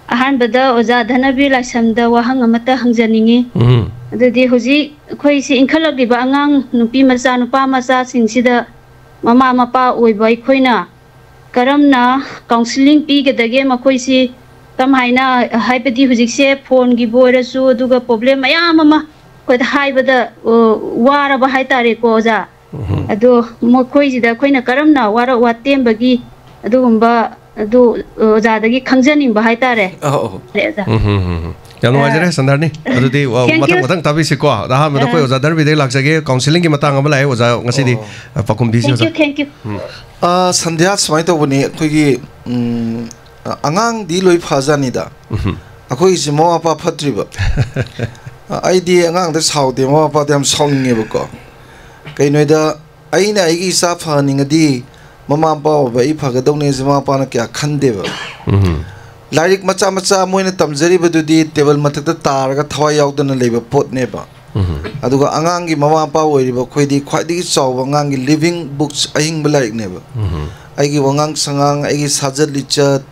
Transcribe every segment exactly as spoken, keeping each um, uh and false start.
ꯑꯍꯥꯟꯕꯗ ꯑꯣꯖꯥ ꯙꯅꯕꯤꯔ ꯂꯥꯏꯁ꯭ꯔꯝꯗ ꯋꯥꯍꯪ ꯑꯃꯠꯇ ꯍꯪꯖꯅꯤꯡꯉꯤ꯫ ꯎꯝ꯫ ꯑꯗꯨꯗꯤ ꯍꯧꯖꯤꯛ ꯑꯩꯈꯣꯏꯁꯤ ꯏꯟꯈꯠꯂꯛꯂꯤꯕ ꯑꯉꯥꯡ ꯅꯨꯄꯤ ꯃꯆꯥ, ꯅꯨꯄꯥ ꯃꯆꯥꯁꯤꯡꯁꯤꯗ ꯃꯃꯥ ꯃꯄꯥ ꯑꯣꯏꯕ ꯑꯩꯈꯣꯏꯅ ꯀꯔꯝꯅ counselling ꯄꯤꯒꯗꯒꯦ? ꯃꯈꯣꯏꯁꯤ ꯀꯔꯝꯍꯥꯏꯅ, ꯍꯥꯏꯕꯗꯤ ꯍꯧꯖꯤꯛꯁꯦ phoneꯒꯤꯕꯨ ꯑꯣꯏꯔꯁꯨ, ꯑꯗꯨꯒ problem ꯃꯌꯥꯝ ꯑꯃ ꯑꯩꯈꯣꯏꯗ ꯍꯥꯏꯕꯗ, ꯑ, ꯋꯥꯔꯕ ꯍꯥꯏꯇꯥꯔꯦꯀꯣ, ꯑꯣꯖꯥ꯫ ꯎꯝ꯫ ꯑꯗꯣ ꯃꯈꯣꯏꯁꯤꯗ ꯑꯩꯈꯣꯏꯅ ꯀꯔꯝꯅ ꯋꯥꯔꯛ ꯋꯥꯇꯦꯝꯕꯒꯤ ꯑꯗꯨꯒꯨꯝꯕ ꯑꯗꯨ ꯑꯣꯖꯥꯗꯒꯤ ꯈꯪꯖꯅꯤꯡꯕ ꯍꯥꯏꯇꯥꯔꯦ꯫ ꯑꯧ, ꯑꯧ꯫ ꯐꯔꯦ, ꯑꯣꯖꯥ꯫ ꯎꯝ, ꯍꯝ, ꯍꯝ, ꯍꯝ꯫ ꯌꯥꯝ ꯅꯨꯡꯉꯥꯏꯖꯔꯦ, ꯑ, ꯁꯟꯗꯥꯔꯅꯤ꯫ ꯑꯗꯨꯗꯤ, ꯋꯥ, thank ꯃꯊꯪ, you꯫ ꯃꯊꯪ ꯇꯥꯕꯤꯁꯤꯀꯣ꯫ ꯑꯗ ꯑꯍꯥꯟꯕꯗ ꯑꯩꯈꯣꯏ ꯑ꯫ ꯑꯣꯖꯥ ꯙꯔꯃꯕꯤꯔꯗꯒꯤ ꯂꯥꯛꯆꯒꯦ꯫ Counselling ꯒꯤ ꯃꯇꯥꯡ ꯑꯃ ꯂꯥꯛꯑꯦ, ꯑꯣꯖꯥ, ꯉꯁꯤꯗꯤ, ꯑꯣ꯫ ꯑ, ꯄꯥꯎꯈꯨꯝ ꯄꯤꯁꯤ, thank ꯑꯣꯖꯥ꯫ You, thank you꯫ ꯎꯝ꯫ ꯑ, ꯁꯟꯙ꯭ꯌꯥ, ꯁꯨꯃꯥꯏꯅ ꯇꯧꯕꯅꯤ, ꯑꯩꯈꯣꯏꯒꯤ, ꯎꯝ, ꯑ, ꯑꯉꯥꯡꯗꯤ ꯂꯣꯏ ꯐꯖꯥꯅꯤꯗ꯫ ꯎꯝ꯫ ꯑꯩꯈꯣꯏꯒꯤꯁꯤ ꯃꯃꯥ ꯃꯄꯥ ꯐꯠꯇ꯭ꯔꯤꯕ꯫ ꯑ, ꯑꯩꯗꯤ ꯑꯉꯥꯡꯗ ꯁꯥꯎꯗꯦ, ꯃꯃꯥ ꯃꯄꯥꯗ ꯌꯥꯝ ꯁꯥꯎꯅꯤꯡꯉꯦꯕꯀꯣ꯫ ꯀꯩꯅꯣꯗ, ꯑꯩꯅ ꯑꯩꯒꯤ ꯏꯆꯥ ꯐꯍꯟꯅꯤꯡꯉꯗꯤ ꯃꯃꯥ ꯃꯄꯥ ꯑꯣꯏꯕ ꯑꯩ ꯐꯒꯗꯧꯅꯦꯁꯦ ꯃꯃꯥ ꯃꯄꯥꯅ ꯀꯌꯥ ꯈꯟꯗꯦꯕ꯫ ꯎꯝ꯫ ꯂꯥꯏꯔꯤꯛ ꯃꯆꯥ ꯃꯆꯥ ꯃꯣꯏꯅ ꯇꯝꯖꯔꯤꯕꯗꯨꯗꯤ table ꯃꯊꯛꯇ ꯇꯥꯔꯒ ꯊꯋꯥꯏ ꯌꯥꯎꯗꯅ ꯂꯩꯕ ꯄꯣꯠꯅꯦꯕ꯫ ꯎꯝ꯫ ꯑꯗꯨꯒ ꯑꯉꯥꯡꯒꯤ ꯃꯃꯥ ꯃꯄꯥ ꯑꯣꯏꯔꯤꯕ ꯑꯩꯈꯣꯏꯗꯤ ꯈ꯭ꯋꯥꯏꯗꯒꯤ ꯆꯥꯎꯕ ꯑꯉꯥꯡꯒꯤ living books, ꯑꯍꯤꯡꯕ ꯂꯥꯏꯔꯤꯛꯅꯦꯕ꯫ ꯎꯝ꯫ ꯑꯩꯒꯤ ꯋꯥꯉꯥꯡ ꯁꯉꯥꯡ, ꯑꯩꯒꯤ ꯁꯥꯖꯠ ꯂꯤꯆꯠ,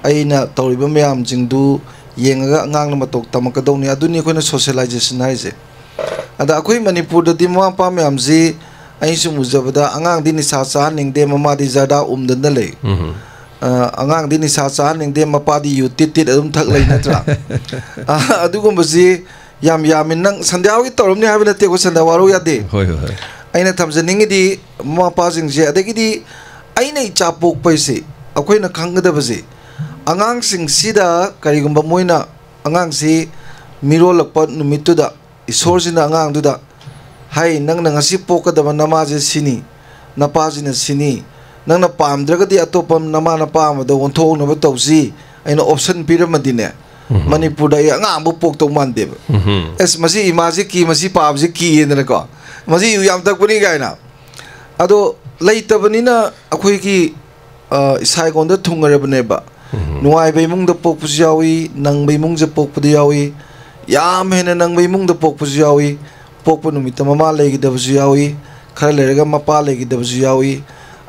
ꯑꯩꯅ ꯇꯧꯔꯤꯕ ꯃꯌꯥꯝꯁꯤꯡꯗꯨ ꯌꯦꯡꯉꯒ ꯑꯉꯥꯡꯅ ꯃꯇꯧ ꯇꯝꯃꯛꯀꯗꯧꯅꯤ꯫ ꯑꯗꯨꯅꯤ ꯑꯩꯈꯣꯏꯅ socialization ꯍꯥꯏꯔꯤꯁꯦ꯫ ꯑꯗ ꯑꯩꯈꯣꯏ ꯃꯅꯤꯄꯨꯔꯗꯗꯤ ꯃꯃꯥ ꯃꯄꯥ ꯃꯌꯥꯝꯁꯤ ꯑꯩꯅ ꯁꯨꯝ ꯎꯖꯕꯗ, ꯑꯉꯥꯡꯗꯤ ꯅꯤꯁꯥ ꯆꯥꯍꯟꯅꯤꯡꯗꯦ, ꯃꯃꯥꯗꯤ ꯖꯔꯗꯥ ꯎꯝꯗꯅ ꯂꯩ꯫ ꯎꯝ꯫ ꯑ, ꯑꯉꯥꯡꯗꯤ ꯅꯤꯁꯥ ꯆꯥꯍꯟꯅꯤꯡꯗꯦ, ꯃꯄꯥꯗꯤ ꯌꯨ ꯇꯤꯠ ꯇꯤꯠ ꯑꯗꯨꯝ ꯊꯛ ꯂꯩ, ꯅꯠꯇ꯭ꯔꯥ? ꯑ, ꯑꯗꯨꯒꯨꯝꯕꯁꯤ ꯌꯥꯝ ꯌꯥꯝꯃꯤ꯫ ꯅꯪ ꯁꯟꯗ꯭ꯌꯥ ꯍꯣꯏꯒꯤ ꯇꯧꯔꯝꯅꯤ ꯍꯥꯏꯕ ꯅꯠꯇꯦꯀꯣ, ꯁꯟꯗ꯭ꯌꯥ ꯋꯥꯔꯧ ꯌꯥꯗꯦ꯫ ꯍꯣꯏ, ꯍꯣꯏ, ꯍꯣꯏ꯫ ꯑꯩꯅ ꯊꯝꯖꯅꯤꯡꯉꯤꯗꯤ ꯃꯃꯥ ꯃꯄꯥꯁꯤꯡꯁꯦ, ꯑꯗꯒꯤꯗꯤ ꯑꯩꯅ ꯏꯆꯥ ꯄꯣꯛꯄ ꯍꯥꯏꯁꯦ ꯑꯩꯈꯣꯏꯅ ꯈꯪꯒꯗꯕꯁꯦ, ꯑꯉꯥꯡꯁꯤꯡꯁꯤꯗ ꯀꯔꯤꯒꯨꯝꯕ ꯃꯣꯏꯅ, ꯑꯉꯥꯡꯁꯤ ꯃꯤꯔꯣꯜꯂꯛꯄ ꯅꯨꯃꯤꯠꯇꯨꯗ ꯏꯁꯣꯔꯁꯤꯅ ꯑꯉꯥꯡꯗꯨꯗ, "ꯍꯥꯏ, ꯅꯪꯅ ꯉꯁꯤ ꯄꯣꯛꯀꯗꯕ ꯅꯃꯥꯁꯦ ꯁꯤꯅꯤ, ꯅꯄꯥꯁꯤꯅ ꯁꯤꯅꯤ, ꯅꯪꯅ ꯄꯥꯝꯗ꯭ꯔꯒꯗꯤ ꯑꯇꯣꯞꯄ ꯅꯃꯥ ꯅꯄꯥ ꯑꯃꯗ ꯑꯣꯟꯊꯣꯛꯅꯕ ꯇꯧꯁꯤ," ꯑꯩꯅ option ꯄꯤꯔꯝꯃꯗꯤꯅꯦ, ꯎꯝ꯫ ꯃꯅꯤꯄꯨꯔꯗ ꯑꯩ ꯑꯉꯥꯡ ꯑꯃ ꯄꯣꯛꯇꯧ ꯃꯥꯟꯗꯦꯕ꯫ ꯎꯝ꯫ "ꯑꯁ, ꯃꯁꯤ ꯏꯃꯥꯁꯤ ꯀꯤ, ꯃꯁꯤ ꯄꯥꯕꯁꯤ ꯀꯤꯌꯦꯗꯅꯀꯣ, ꯃꯁꯤ ꯌꯨ ꯌꯥꯝ ꯊꯛꯄꯅꯤ" ꯀꯥꯏꯅ꯫ ꯑꯗꯣ ꯂꯩꯇꯕꯅꯤꯅ ꯑꯩꯈꯣꯏꯒꯤ, ꯑ, ꯏꯁꯥ ꯏꯒꯣꯟꯗ ꯊꯨꯡꯉꯔꯕꯅꯦꯕ꯫ ꯎꯝ꯫ ꯅꯨꯡꯉꯥꯏꯕ ꯏꯃꯨꯡꯗ ꯄꯣꯛꯄꯁꯨ ꯌꯥꯎꯏ, ꯅꯪꯕ ꯏꯃꯨꯡꯁꯦ ꯄꯣꯛꯄꯗꯤ ꯌꯥꯎꯏ, ꯌꯥꯝ ꯍꯦꯟꯅ ꯅꯪꯕ ꯏꯃꯨꯡꯗ ꯄꯣꯛꯄꯁꯨ ꯌꯥꯎꯏ, ꯄꯣꯛꯄ ꯅꯨꯃꯤꯠꯇ ꯃꯃꯥ ꯂꯩꯈꯤꯗꯕꯁꯨ ꯌꯥꯎꯏ, ꯈꯔ ꯂꯩꯔꯒ ꯃꯄꯥ ꯂꯩꯈꯤꯗꯕꯁꯨ ꯌꯥꯎꯏ꯫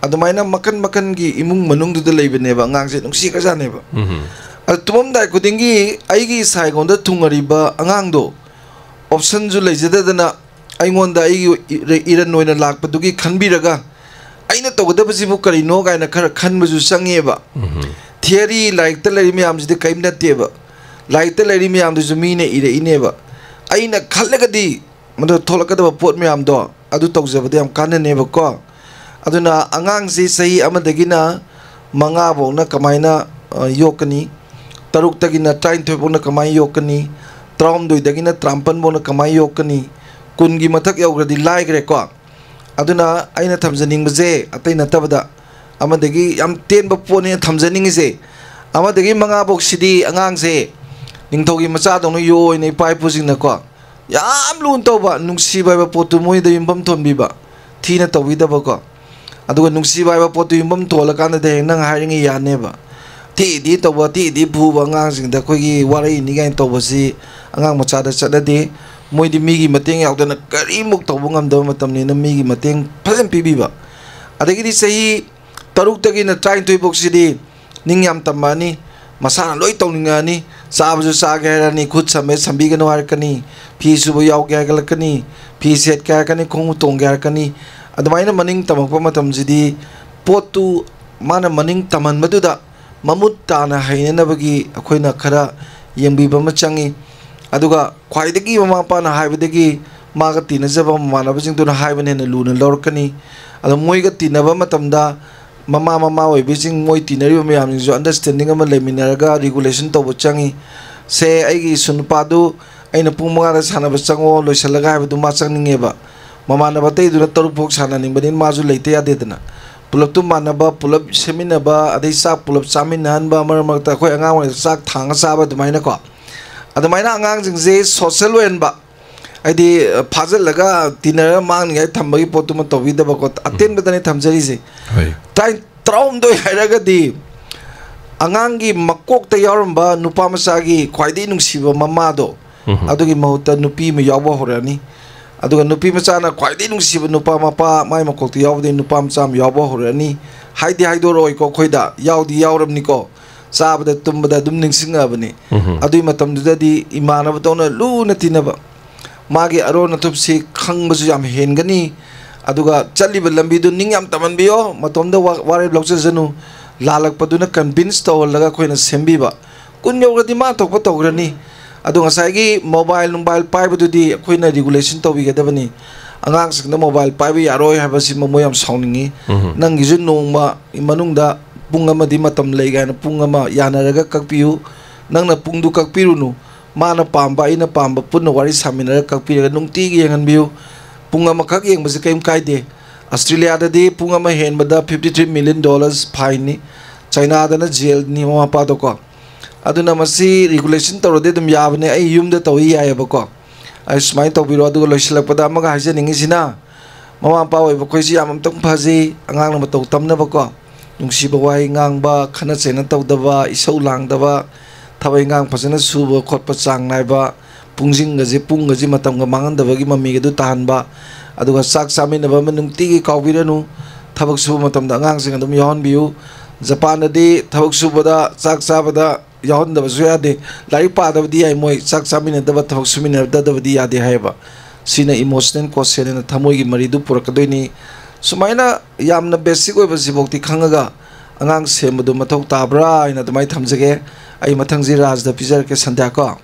ꯑꯗꯨꯃꯥꯏꯅ ꯃꯈꯟ ꯃꯈꯟꯒꯤ ꯏꯃꯨꯡ ꯃꯅꯨꯡꯗꯨꯗ ꯂꯩꯕꯅꯦꯕ ꯑꯉꯥꯡꯁꯦ, ꯅꯨꯡꯁꯤꯈ꯭ꯔꯖꯥꯠꯅꯦꯕ꯫ ꯎꯝ꯫ ꯑꯗ ꯇꯨꯝꯃꯝꯗꯥꯏ ꯈꯨꯗꯤꯡꯒꯤ ꯑꯩꯒꯤ ꯁꯥꯏꯒꯣꯟꯗ ꯊꯨꯡꯉꯔꯤꯕ ꯑꯉꯥꯡꯗꯣ ꯑꯣꯞꯁꯟꯁꯨ ꯂꯩꯖꯗꯗꯅ ꯑꯩꯉꯣꯟꯗ ꯑꯩꯒꯤ ꯏꯔ-, ꯏꯔꯟ ꯑꯣꯏꯅ ꯂꯥꯛꯄꯗꯨꯒꯤ ꯈꯟꯕꯤꯔꯒ ꯑꯩꯅ ꯇꯧꯒꯗꯕꯁꯤꯕꯨ ꯀꯔꯤꯅꯣ ꯀꯥꯏꯅ ꯈꯔ ꯈꯟꯕꯁꯨ ꯆꯪꯉꯦꯕ꯫ ꯎꯝꯍꯨꯝ꯫ ꯊꯤꯑꯣꯔꯤ ꯂꯥꯏꯔꯤꯛꯇ ꯂꯩꯔꯤ ꯃꯌꯥꯝꯁꯤꯗꯤ ꯀꯔꯤꯝ ꯅꯠꯇꯦꯕ꯫ ꯂꯥꯏꯔꯤꯛꯇ ꯂꯩꯔꯤ ꯃꯌꯥꯝꯗꯨꯁꯨ ꯃꯤꯅ ꯏꯔꯛꯏꯅꯦꯕ꯫ ꯑꯩꯅ ꯈꯜꯂꯒꯗꯤ ꯃꯗꯨ ꯊꯣꯛꯂꯛꯀꯗꯕ ꯄꯣꯠ ꯃꯌꯥꯝꯗꯣ ꯑꯗꯨ ꯇꯧꯖꯕꯗ ꯌꯥꯝ ꯀꯥꯟꯅꯅꯦꯕꯀꯣ꯫ ꯑꯗꯨꯅ ꯑꯉꯥꯡꯁꯤ ꯆꯍꯤ ꯑꯃꯗꯒꯤꯅ ꯃꯉꯥ ꯐꯥꯎꯅ ꯀꯃꯥꯏꯅ, ꯑ, ꯌꯣꯛꯀꯅꯤ, ꯇꯔꯨꯛꯇꯒꯤꯅ ꯇꯔꯥꯅꯤꯊꯣꯏ ꯐꯥꯎꯅ ꯀꯃꯥꯏꯅ ꯌꯣꯛꯀꯅꯤ, ꯇꯔꯥꯍꯨꯝꯗꯣꯏꯗꯒꯤꯅ ꯇꯔꯥꯃꯥꯄꯟ ꯐꯥꯎꯅ ꯀꯃꯥꯏꯅ ꯌꯣꯛꯀꯅꯤ, ꯀꯨꯟꯒꯤ ꯃꯊꯛ ꯌꯧꯈ꯭ꯔꯗꯤ ꯂꯥꯏꯈ꯭ꯔꯦꯀꯣ꯫ ꯑꯗꯨꯅ ꯑꯩꯅ ꯊꯝꯖꯅꯤꯡꯕꯁꯦ ꯑꯇꯩ ꯅꯠꯇꯕꯗ, ꯑꯃꯗꯒꯤ ꯌꯥꯝ ꯇꯦꯟꯕ ꯄꯣꯠꯅꯦ ꯊꯝꯖꯅꯤꯡꯉꯤꯁꯦ, ꯑꯃꯗꯒꯤ ꯃꯉꯥ ꯐꯥꯎꯁꯤꯗꯤ ꯑꯉꯥꯡꯁꯦ ꯅꯤꯡꯊꯧꯒꯤ ꯃꯆꯥꯗꯧꯅ ꯌꯣꯛꯑꯣꯏꯅ ꯏꯄꯥ ꯏꯄꯨꯁꯤꯡꯅꯀꯣ ꯌꯥꯝ ꯂꯨꯅ ꯇꯧꯕ, ꯅꯨꯡꯁꯤꯕ ꯍꯥꯏꯕ ꯄꯣꯠꯇꯨ ꯃꯣꯏꯗ ꯌꯨꯝꯐꯝ ꯊꯣꯟꯕꯤꯕ, ꯊꯤꯅ ꯇꯧꯕꯤꯗꯕꯀꯣ꯫ ꯑꯗꯨꯒ ꯅꯨꯡꯁꯤꯕ ꯍꯥꯏꯕ ꯄꯣꯠꯇꯨ ꯌꯨꯝꯐꯝ ꯊꯣꯜꯂꯀꯥꯟꯗꯗꯤ ꯍꯌꯦꯡ ꯅꯪ ꯍꯥꯏꯔꯤꯉꯩ ꯌꯥꯅꯦꯕ꯫ ꯊꯤꯗꯤ ꯇꯧꯕ, ꯊꯤꯗꯤ ꯐꯨꯕ ꯑꯉꯥꯡꯁꯤꯡꯗ ꯑꯩꯈꯣꯏꯒꯤ ꯋꯥꯔꯛꯏꯅꯤ ꯀꯥꯏꯅ ꯇꯧꯕꯁꯤ ꯑꯉꯥꯡ ꯃꯆꯥꯗ ꯆꯠꯅꯗꯦ꯫ ꯃꯣꯏꯗꯤ ꯃꯤꯒꯤ ꯃꯇꯦꯡ ꯌꯥꯎꯗꯅ ꯀꯔꯤꯃꯨꯛ ꯇꯧꯕ ꯉꯝꯗꯕ ꯃꯇꯝꯅꯤꯅ ꯃꯤꯒꯤ ꯃꯇꯦꯡ ꯐꯖꯅ ꯄꯤꯕꯤꯕ꯫ ꯑꯗꯒꯤꯗꯤ ꯆꯍꯤ ꯇꯔꯨꯛꯇꯒꯤꯅ ꯇꯔꯥꯅꯤꯊꯣꯏ ꯐꯥꯎꯁꯤꯗꯤ ꯅꯤꯡ ꯌꯥꯝ ꯇꯝꯃꯛꯑꯅꯤ, ꯃꯁꯥꯅ ꯂꯣꯏ ꯇꯧꯅꯤꯡꯉꯛꯑꯅꯤ꯫ ꯆꯥꯕꯁꯨ ꯆꯥꯒꯦ ꯍꯥꯏꯔꯛꯑꯅꯤ, ꯈꯨꯠ ꯁꯝꯕ ꯁꯝꯕꯤꯒꯅꯨ ꯍꯥꯏꯔꯛꯀꯅꯤ, ꯐꯤ ꯁꯨꯕ ꯌꯥꯎꯒꯦ ꯍꯥꯏꯒꯠꯂꯛꯀꯅꯤ, ꯐꯤ ꯁꯦꯠꯀꯦ ꯍꯥꯏꯔꯛꯀꯅꯤ, ꯈꯣꯡꯎꯞ ꯇꯣꯡꯒꯦ ꯍꯥꯏꯔꯛꯀꯅꯤ꯫ ꯑꯗꯨꯃꯥꯏꯅ ꯃꯅꯤꯡ ꯇꯝꯃꯛꯄ ꯃꯇꯝꯁꯤꯗꯤ ꯄꯣꯠꯇꯨ ꯃꯥꯅ ꯃꯅꯤꯡ ꯇꯝꯍꯟꯕꯗꯨꯗ ꯃꯃꯨꯠ ꯇꯥꯅ ꯍꯩꯅꯅꯕꯒꯤ ꯑꯩꯈꯣꯏꯅ ꯈꯔ ꯌꯦꯡꯕꯤꯕ ꯑꯃ ꯆꯪꯉꯤ꯫ ꯑꯗꯨꯒ ꯈ꯭ꯋꯥꯏꯗꯒꯤ ꯃꯃꯥ ꯃꯄꯥꯅ ꯍꯥꯏꯕꯗꯒꯤ ꯃꯥꯒ ꯇꯤꯟꯅꯖꯕ ꯃꯃꯥꯟꯅꯕꯁꯤꯡꯗꯨꯅ ꯍꯥꯏꯕꯅ ꯍꯦꯟꯅ ꯂꯨꯅ ꯂꯧꯔꯛꯀꯅꯤ꯫ ꯑꯗꯣ ꯃꯣꯏꯒ ꯇꯤꯟꯅꯕ ꯃꯇꯝꯗ ꯃꯃꯥ ꯃꯃꯥ ꯑꯣꯏꯕꯤꯁꯤꯡ, ꯃꯣꯏ ꯇꯤꯟꯅꯔꯤꯕ ꯃꯌꯥꯝꯁꯤꯡꯁꯨ understanding ꯑꯃ ꯂꯩꯃꯤꯟꯅꯔꯒ regulation ꯇꯧꯕ ꯆꯪꯉꯤ꯫ ꯁꯦ, ꯑꯩꯒꯤ ꯏꯁꯨ ꯅꯨꯄꯥꯗꯨ ꯑꯩꯅ ꯄꯨꯡ ꯃꯉꯥꯗ ꯁꯥꯟꯅꯕ ꯆꯪꯉꯣ, ꯂꯣꯏꯁꯤꯜꯂꯒ ꯍꯥꯏꯕꯗꯨ ꯃꯥ ꯆꯪꯅꯤꯡꯉꯦꯕ꯫ ꯃꯃꯥꯟꯅꯕ ꯑꯇꯩꯗꯨꯅ ꯇꯔꯨꯛ ꯐꯥꯎ ꯁꯥꯟꯅꯅꯤꯡꯕꯅꯤꯅ ꯃꯥꯁꯨ ꯂꯩꯇ ꯌꯥꯗꯦꯗꯅ꯫ ꯄꯨꯂꯞꯇꯨ ꯃꯥꯟꯅꯕ, ꯄꯨꯂꯞ ꯁꯦꯝꯃꯤꯟꯅꯕ, ꯑꯗꯩ ꯆꯥꯛ ꯄꯨꯂꯞ ꯆꯥꯃꯤꯟꯅꯍꯟꯕ, ꯃꯔꯛ ꯃꯔꯛꯇ ꯑꯩꯈꯣꯏ ꯑꯉꯥꯡ ꯑꯣꯏꯔꯤꯉꯩꯗ ꯆꯥꯛ ꯊꯥꯡꯉ ꯆꯥꯕ ꯑꯗꯨꯃꯥꯏꯅꯀꯣ꯫ ꯑꯗꯨꯃꯥꯏꯅ ꯑꯉꯥꯡꯁꯤꯡꯁꯦ social ꯑꯣꯏꯍꯟꯕ, ꯍꯥꯏꯗꯤ, ꯐꯥꯖꯤꯜꯂꯒ ꯇꯤꯟꯅꯔꯒ ꯃꯥꯡꯅꯤꯡꯉꯥꯏ ꯊꯝꯕꯒꯤ ꯄꯣꯠꯇꯨꯃ ꯇꯧꯕꯤꯗꯕꯀꯣ꯫ ꯑꯇꯦꯟꯕꯗꯅꯦ ꯊꯝꯖꯔꯤꯁꯦ꯫ ꯍꯣꯏ꯫ ꯇꯔꯥ-, ꯇꯔꯥꯍꯨꯝꯗꯣꯏ ꯍꯥꯏꯔꯒꯗꯤ ꯑꯉꯥꯡꯒꯤ ꯃꯀꯣꯛꯇ ꯌꯥꯎꯔꯝꯕ ꯅꯨꯄꯥ ꯃꯆꯥꯒꯤ ꯈ꯭ꯋꯥꯏꯗꯒꯤ ꯅꯨꯡꯁꯤꯕ ꯃꯃꯥꯗꯣ, ꯎꯝ꯫ ꯑꯗꯨꯒꯤ ꯃꯍꯨꯠꯇ ꯅꯨꯄꯤ ꯑꯃ ꯌꯥꯎꯕ ꯍꯧꯔꯛꯑꯅꯤ꯫ ꯑꯗꯨꯒ ꯅꯨꯄꯤ ꯃꯆꯥꯅ ꯈ꯭ꯋꯥꯏꯗꯒꯤ ꯅꯨꯡꯁꯤꯕ ꯅꯨꯄꯥ, ꯃꯄꯥ ꯃꯥꯏ ꯃꯀꯣꯛꯇ ꯌꯥꯎꯕꯗꯒꯤ ꯅꯨꯄꯥ ꯃꯆꯥ ꯑꯃ ꯌꯥꯎꯕ ꯍꯧꯔꯛꯑꯅꯤ꯫ ꯍꯥꯏꯗꯤ ꯍꯥꯏꯗꯣꯔꯛꯑꯣꯏꯀꯣ ꯑꯩꯈꯣꯏꯗ, ꯌꯥꯎꯗꯤ ꯌꯥꯎꯔꯕꯅꯤꯀꯣ꯫ ꯆꯥꯕꯗ ꯇꯨꯝꯕꯗ ꯑꯗꯨꯝ ꯅꯤꯡꯁꯤꯡꯉꯛꯑꯕꯅꯤ꯫ ꯎꯝꯍꯨꯝ꯫ ꯑꯗꯨꯒꯤ ꯃꯇꯝꯗꯨꯗꯗꯤ ꯏꯃꯥꯟꯅꯕꯗꯧꯅ ꯂꯨꯅ ꯇꯤꯟꯅꯕ, ꯃꯥꯒꯤ ꯑꯔꯣꯟ ꯑꯊꯨꯞꯁꯤ ꯈꯪꯕꯁꯨ ꯌꯥꯝ ꯍꯦꯟꯒꯅꯤ꯫ ꯑꯗꯨꯒ ꯆꯠꯂꯤꯕ ꯂꯝꯕꯤꯗꯨ ꯅꯤꯡ ꯌꯥꯝ ꯇꯝꯍꯟꯕꯤꯌꯣ, ꯃꯇꯣꯝꯗ ꯋꯥ-, ꯋꯥꯔꯦꯞ ꯂꯧꯖꯁꯅꯨ, ꯂꯥꯜꯂꯛꯄꯗꯨꯅ convince ꯇꯧꯍꯜꯂꯒ ꯑꯩꯈꯣꯏꯅ ꯁꯦꯝꯕꯤꯕ꯫ ꯀꯨꯟ ꯌꯧꯔꯗꯤ ꯃꯥ ꯊꯣꯛꯄ ꯇꯧꯈ꯭ꯔꯅꯤ꯫ ꯑꯗꯣ ꯉꯁꯥꯏꯒꯤ mobile ꯅꯨꯡꯕꯥꯏꯜ ꯄꯥꯏꯕꯗꯨꯗꯤ ꯑꯩꯈꯣꯏꯅ regulation ꯇꯧꯕꯤꯒꯗꯕꯅꯤ꯫ ꯑꯉꯥꯡꯁꯤꯡꯗ mobile ꯄꯥꯏꯕ ꯌꯥꯔꯣꯏ ꯍꯥꯏꯕꯁꯤꯃ ꯃꯣꯏ ꯌꯥꯝ ꯁꯥꯎꯅꯤꯡꯉꯤ꯫ ꯎꯝꯍꯨꯝ꯫ ꯅꯪꯒꯤꯁꯨ ꯅꯣꯡꯃ ꯃꯅꯨꯡꯗ ꯄꯨꯡ ꯑꯃꯗꯤ ꯃꯇꯝ ꯂꯩ ꯀꯥꯏꯅ ꯄꯨꯡ ꯑꯃ ꯌꯥꯅꯔꯒ ꯀꯛꯄꯤꯌꯨ꯫ ꯅꯪꯅ ꯄꯨꯡꯗꯨ ꯀꯛꯄꯤꯔꯨꯅꯨ꯫ ꯃꯥꯅ ꯄꯥꯝꯕ, ꯑꯩꯅ ꯄꯥꯝꯕ ꯄꯨꯟꯅ ꯋꯥꯔꯤ ꯁꯥꯃꯤꯟꯅꯔꯒ ꯀꯛꯄꯤꯔꯒ ꯅꯨꯡꯇꯤꯒꯤ ꯌꯦꯡꯍꯟꯕꯤꯌꯨ꯫ ꯄꯨꯡ ꯑꯃꯈꯛ ꯌꯦꯡꯕꯁꯦ ꯀꯔꯤꯝ ꯀꯥꯏꯗꯦ꯫ ꯑꯁꯇ꯭ꯔꯦꯂꯤꯌꯥꯗꯗꯤ ꯄꯨꯡ ꯑꯃ ꯍꯦꯟꯕꯗ fifty three million dollars fineꯅꯤ꯫ ꯆꯥꯏꯅꯥꯗꯅ jailꯅꯤ ꯃꯃꯥ ꯃꯄꯥꯗꯣꯀꯣ꯫ ꯑꯗꯨꯅ ꯃꯁꯤ regulation ꯇꯧꯔꯗꯤ ꯑꯗꯨꯝ ꯌꯥꯕꯅꯦ꯫ ꯑꯩ ꯌꯨꯝꯗ ꯇꯧꯏ ꯌꯥꯏꯑꯕꯀꯣ꯫ ꯑꯩ ꯁꯨꯃꯥꯏꯅ ꯇꯧꯕꯤꯔꯣ꯫ ꯑꯗꯨꯒ ꯂꯣꯏꯁꯤꯜꯂꯛꯄꯗ ꯑꯃꯒ ꯍꯥꯏꯖꯅꯤꯡꯉꯤꯁꯤꯅ, ꯃꯃꯥ ꯃꯄꯥ ꯑꯣꯏꯕ ꯑꯩꯈꯣꯏꯁꯤ ꯌꯥꯝ ꯑꯃꯨꯛꯇꯪ ꯐꯖꯩ, ꯑꯉꯥꯡꯅ ꯃꯇꯧ ꯇꯝꯅꯕꯀꯣ꯫ ꯅꯨꯡꯁꯤꯕ ꯋꯥꯍꯩ ꯉꯥꯡꯕ, ꯈꯠꯅ ꯆꯩꯅ ꯇꯧꯗꯕ, ꯏꯁꯧ ꯂꯥꯡꯗꯕ, ꯊꯕꯛ ꯏꯪꯈꯥꯡ ꯐꯖꯅ ꯁꯨꯕ ꯈꯣꯠꯄ ꯆꯥꯡ ꯅꯥꯏꯕ, ꯄꯨꯡꯁꯤꯡꯒꯁꯦ, ꯄꯨꯡꯒꯁꯦ ꯃꯇꯝꯒ ꯃꯥꯡꯍꯟꯗꯕꯒꯤ ꯃꯃꯤꯒ ꯑꯗꯨ ꯇꯥꯍꯟꯕ, ꯑꯗꯨꯒ ꯆꯥꯛ ꯆꯥꯃꯤꯟꯅꯕ ꯑꯃ ꯅꯨꯡꯇꯤꯒꯤ ꯀꯥꯎꯕꯤꯔꯅꯨ꯫ ꯊꯕꯛ ꯁꯨꯕ ꯃꯇꯝꯗ ꯑꯉꯥꯡꯁꯤꯡ ꯑꯗꯨꯝ ꯌꯥꯎꯍꯟꯕꯤꯌꯨ꯫ ꯖꯄꯥꯟꯗꯗꯤ ꯊꯕꯛ ꯁꯨꯕꯗ, ꯆꯥꯛ ꯆꯥꯕꯗ ꯌꯥꯎꯍꯟꯗꯕꯁꯨ ꯌꯥꯗꯦ꯫ ꯂꯥꯏꯔꯤꯛ ꯄꯥꯗꯕꯗꯤ ꯌꯥꯏ, ꯃꯣꯏ ꯆꯥꯛ ꯆꯥꯃꯤꯟꯅꯗꯕ, ꯊꯕꯛ ꯁꯨꯃꯤꯟꯅꯗꯕꯗꯤ ꯌꯥꯗꯦ ꯍꯥꯏꯌꯦꯕ꯫ ꯁꯤꯅ emotional quotient ꯍꯥꯏꯅ ꯊꯃꯣꯏꯒꯤ ꯃꯔꯤꯗꯨ ꯄꯨꯔꯛꯀꯗꯣꯏꯅꯤ꯫ ꯁꯨꯃꯥꯏꯅ ꯌꯥꯝꯅ basic ꯑꯣꯏꯕꯁꯤꯐꯥꯎꯗꯤ ꯈꯪꯉꯒ ꯑꯉꯥꯡ ꯁꯦꯝꯕꯗꯨ ꯃꯊꯧ ꯇꯥꯕ꯭ꯔꯥ ꯍꯥꯏꯅ ꯑꯗꯨꯃꯥꯏꯅ ꯊꯝꯖꯒꯦ꯫ ꯑꯩ ꯃꯊꯪꯁꯤ ꯔꯥꯖꯗ ꯄꯤꯖꯔꯛꯀꯦ, ꯁꯟꯙ꯭ꯌꯥ ꯀꯣ꯫